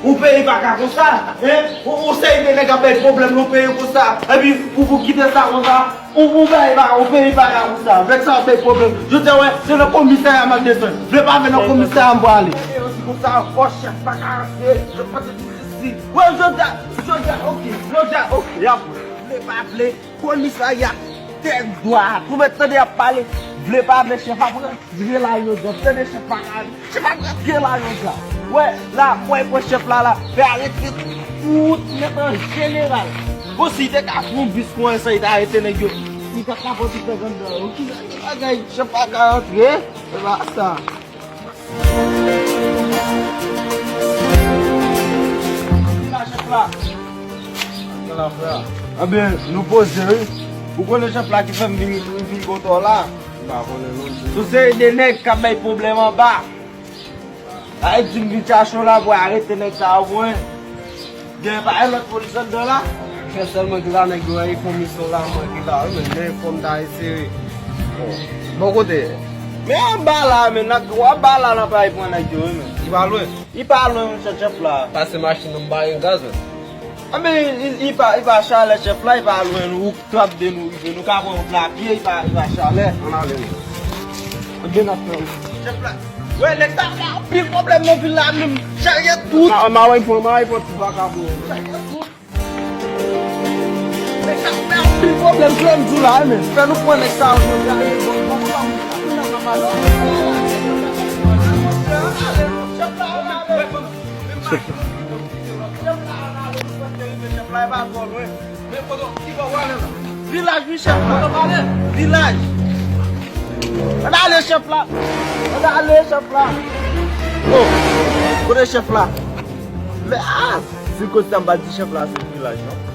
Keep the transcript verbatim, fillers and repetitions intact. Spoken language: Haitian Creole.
Yon peyi pa ka konsa, en? Yon, yon seri de nèg ap bay pwoblèm nan yon peyi konsa. Epi, pou, pou kite sa konsa, yon, yon peyi pa, yon peyi pa ka konsa. Vèk sa ap bay pwoblèm. Jodi a, wè, se nan komisarya m ap desann. Vle pa vle nan komisarya m pral ale. Yo di konsa, fò chèf pa ka rantre, yo pa te di isi. Wè, jodi a, jodi a, oke, jodi a, oke, y ap vle pa vle. Komisarya, tèt dwa, ou mèt tande y ap pale. Vle pa vle, chèf ap rantre la jodi a. Tande chèf pa ka, chèf ap rantre la jodi a. Wè, la, wè, pran chèf la, la, fè arete tout nèt an jeneral. Bon, si te ka pran bis kon sa, li ta arete nèg yo. Li ta ka pran tout nèg anndan. Ki bagay, chèf pa ka rantre. Se pa sa. Ki la, chèf la? Anben, nou poze, wi. Ou konnen chèf la ki fè m vin, vin kote w la? M pa konnen, non. Sou seri de nèg k ap bay pwoblèm anba. A, e di m vin chache w la pou arete nèg sa yo pou mwen. Gen pa gen lòt polis anndan la? Fè sèlman ki la nèg yo, e konmisyon la, mwen ki la, wi, men gen fòm ta eseye. Bon kote. Men anba la, men n ap, w ap ba la nan pay pran nèg yo, wi, men. Li pa lwen. Li pa lwen, monchè, chèf la. Pase machin nan, m ba yon gaz, men. Anben, li, li pa, li pa chalè, chèf la, li pa lwen, nou, trap de nou, rive, nou ka pran wout la pye, li pa, li pa chalè. Ann ale, men. Anben, n ap fè wout. Chèf la. Wè, nèg sa fè anpil pwoblèm nan vil la menm. Charye tout. Ma, ma, wè, fò, ma, wè, fò, ti vakabon. Charye tout. Nèg sa fè anpil pwoblèm, jodi la, men. Fè nou pran nèg sa, jodi a, bon, bon, bon, bon, bon, chèf la, ann ale. Chèf la, ann ale. Chèf la, ann ale. Chèf la, ann ale. Chèf la, ann ale. Men kote w, ki bò w ale la? Vilaj, wi, chèf la. Kote w ale? Vilaj. Ann ale, chèf la. Ann ale, chèf la. Oh, kote chèf la? Men, ah, si kote sa m pa di chèf la, se vilaj, non?